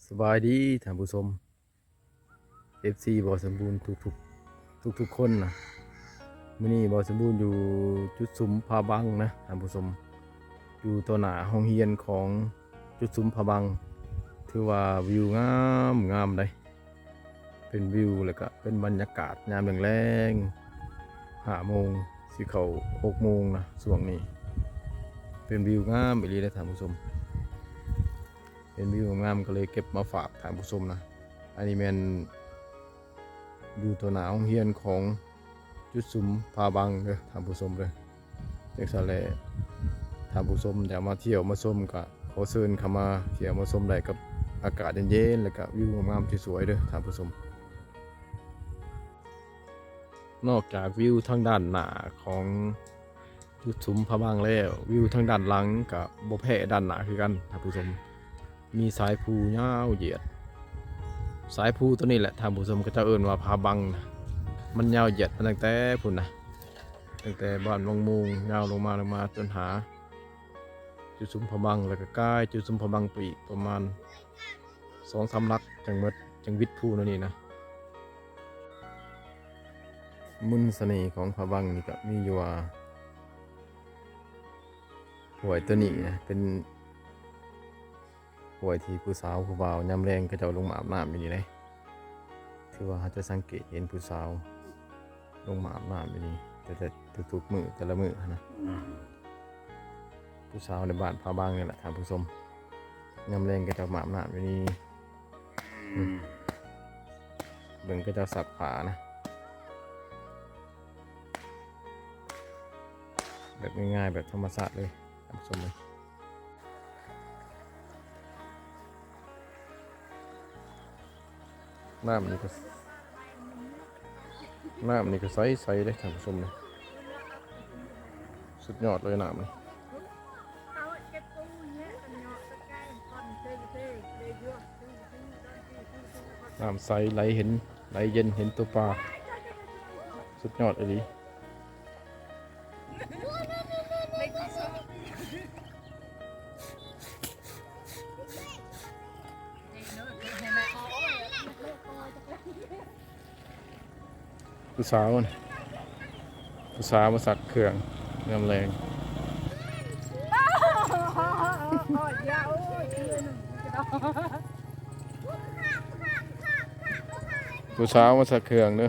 ສະບາຍດີທ່ານຜູ້ຊົມ ເອັຟຊີ ບ່າວສົມບູນທຸກໆ ທຸກໆຄົນນະ. ມື້ນີ້ບ່າວສົມບູນຢູ່ຈຸດສຸມຜາບັງນະທ່ານຜູ້ຊົມ, ຢູ່ຕໍ່ໜ້າໂຮງຮຽນຂອງຈຸດສຸມຜາບັງ. ຖືວ່າວິວງາມໆເດ້. ເປັນວິວ ແລ້ວກະເປັນບັນຍາກາດຍາມແລງໆ ຫ້າໂມງ ຊິເຂົ້າຫົກໂມງນະ. ຊ່ວງນີ້ເປັນວິວງາມອີ່ຫຼີເດ້ທ່ານຜູ້ຊົມ, ເຫັນວິວງາມກໍເລີຍເກັບມາຝາກທ່ານຜູ້ຊົມນະ. ອັນນີ້ແມ່ນຢູ່ຕໍ່ໜ້າໂຮງຮຽນຂອງຈຸດສຸມຜາບັງເດີທ່ານຜູ້ຊົມເດີ. ຈັ່ງຊັ້ນແຫຼະ ທ່ານຜູ້ຊົມຢາກມາທ່ຽວມາຊົມ ກໍຂໍເຊີນເຂົ້າມາທ່ຽວມາຊົມໄດ້ ກັບອາກາດເຢັນໆ ແລ້ວກໍວິວງາມໆ ສວຍໆເດີທ່ານຜູ້ຊົມ. ນອກຈາກວິວທາງດ້ານໜ້າຂອງຈຸດສຸມຜາບັງແລ້ວ, ວິວທາງດ້ານຫຼັງກໍບໍ່ແພ້ດ້ານໜ້າຄືກັນທ່ານຜູ້ຊົມ. ມີສາຍພູຍາວຢຽດ. ສາຍພູໂຕນີ້ແຫຼະທ່ານຜູ້ຊົມ ເຂົາເຈົ້າເອີ້ນວ່າຜາບັງນະ. ມັນຍາວຢຽດມາຕັ້ງແຕ່ພຸ້ນນະ, ຕັ້ງແຕ່ບ້ານວັງໂມງ ຍາວລົງມາ ລົງມາຈົນຫາຈຸດສຸມຜາບັງ, ແລ້ວກໍກາຍຈຸດສຸມຜາບັງໄປອີກປະມານສອງສາມຫຼັກ ຈັ່ງໝົດ ຈັ່ງວິດພູໂຕນີ້ນະ. ມົນສະເໜ່ຂອງຜາບັງນີ້ກໍມີຢູ່ວ່າ ຫ້ວຍໂຕນີ້ນະ ເປັນ ຫ້ວຍທີ່ຜູ້ສາວຜູ້ບ່າວຍາມແລງເຂົາເຈົ້າລົງມາອາບນ້ຳຢູ່ນີ້ເດ້. ຄືວ່າເຮົາຈະສັງເກດເຫັນຜູ້ສາວລົງມາອາບນ້ຳຢູ່ນີ້ ແຕ່ ແຕ່ທຸກໆມື້ ແຕ່ລະມື້ຫັ້ນນະ. ຜູ້ສາວໃນບ້ານຜາບັງນີ້ແຫຼະທ່ານຜູ້ຊົມ, ຍາມແລງເຂົາເຈົ້າມາອາບນ້ຳຢູ່ນີ້. ອືມ ເບິ່ງເຂົາເຈົ້າຊັກຜ້ານະ ແບບງ່າຍໆ ແບບທຳມະຊາດເລີຍທ່ານຜູ້ຊົມເອີຍ. ນ້ຳນີ້ກໍ ນ້ຳນີ້ກໍໃສໆເດ້ທ່ານຜູ້ຊົມເອີຍ, ສຸດຍອດເລີຍນ້ຳນີ້. ນ້ຳໃສໄຫຼເຫັນ ໄຫຼເຢັນເຫັນຕົວປາ, ສຸດຍອດອີ່ຫຼີ. ຜູ້ສາວ ຜູ້ສາວມາຊັກເຄື່ອງຍາມແລງ. ຜູ້ສາວມາຊັກເຄື່ອງເດີ.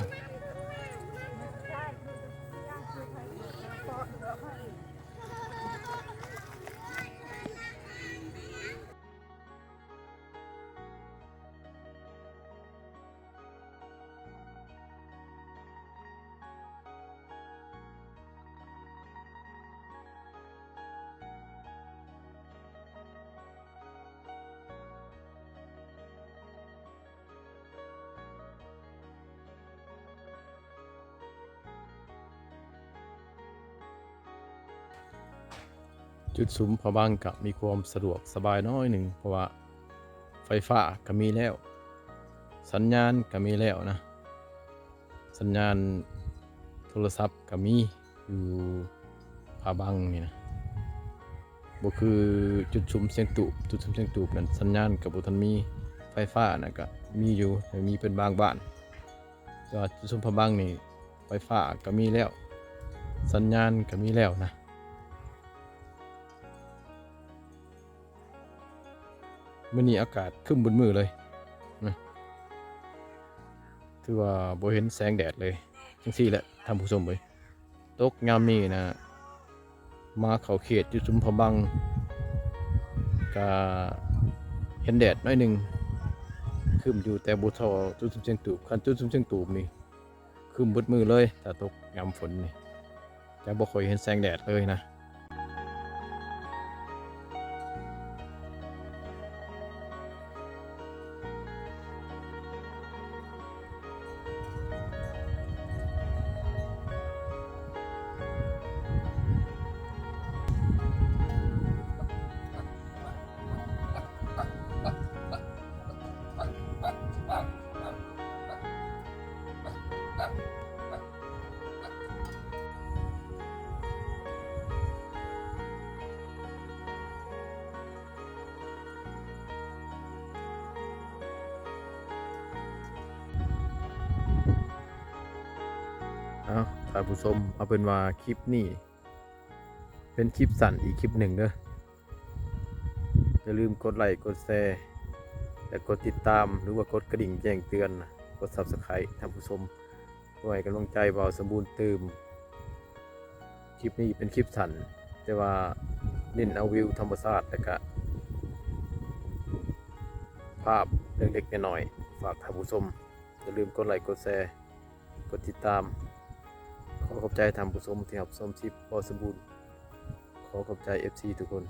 ຈຸດສຸມຜາບັງກະມີຄວາມສະດວກສະບາຍໜ້ອຍໜຶ່ງ ເພາະວ່າໄຟຟ້າກະມີແລ້ວ, ສັນຍານກະມີແລ້ວນະ, ສັນຍານໂທລະສັບກະມີ ຢູ່ຜາບັງນີ້ນະ. ບໍ່ຄືຈຸດສຸມຊຽງຕູບ, ຈຸດສຸມຊຽງຕູບນັ້ນສັນຍານກໍບໍ່ທັນມີ, ໄຟຟ້ານັ້ນກໍມີຢູ່ ແຕ່ມີເປັນບາງບ້ານ, ແຕ່ວ່າຈຸດສຸມຜາບັງນີ້ໄຟຟ້າກໍມີແລ້ວ, ສັນຍານກໍມີແລ້ວນະ. ມື້ນີ້ອາກາດຄຶ້ມເບິດມື້ເລີຍນະ, ຖືວ່າບໍ່ເຫັນແສງແດດເລີຍ. ຈັ່ງຊີ້ແຫຼະທ່ານຜູ້ຊົມເອີຍ, ຕົກຍາມນີ້ນະ ມາເຂົ້າເຂດຈຸດສຸມຜາບັງ ກະເຫັນແດດໜ້ອຍໜຶ່ງ, ຄຶ້ມຢູ່ແຕ່ບໍ່ທໍ່ຈຸດສຸມຊຽງຕູບ. ຄັນຈຸດສຸມຊຽງຕູບນີ້ຄຶ້ມເບິດມື້ເລີຍ, ຖ້າຕົກຍາມຝົນນີ້ ຈະບໍ່ຄ່ອຍເຫັນແສງແດດເລີຍນະ. ເ ທ່ານຜູ້ຊົມ ເອົາເປັນວ່າຄລິບນີ້ເປັນຄລິບສັ້ນອີກຄລິບໜຶ່ງເດີ້. ຢ່າລືມກົດໄລ້ ກົດແຊ ແລະ ກົດຕິດຕາມ ຫຼືວ່າກົດກະດິ່ງແຈ້ງເຕືອນ, ກົດ Subscribe ທ່ານຜູ້ຊົມ ເພື່ອໃຫ້ກຳລັງໃຈບ່າວສົມບູນຕື່ມ. ຄລິບນີ້ເປັນຄລິບສັ້ນ ແຕ່ວ່າເນັ້ນເອົາວິວທຳມະຊາດ ແລະກະພາບເລັກໆນ້ອຍໆ. ຝາກທ່ານຜູ້ຊົມ ຢ່າລືມກົດໄລ້ ກົດແຊ ກົດຕິດຕາມ. ຂໍຂອບໃຈທ່ານຜູ້ຊົມທີ່ຮັບຊົມຄລິບບ່າວສົມບູນ. ຂໍຂອບໃຈ ເອັຟຊີ ທຸກຄົນ.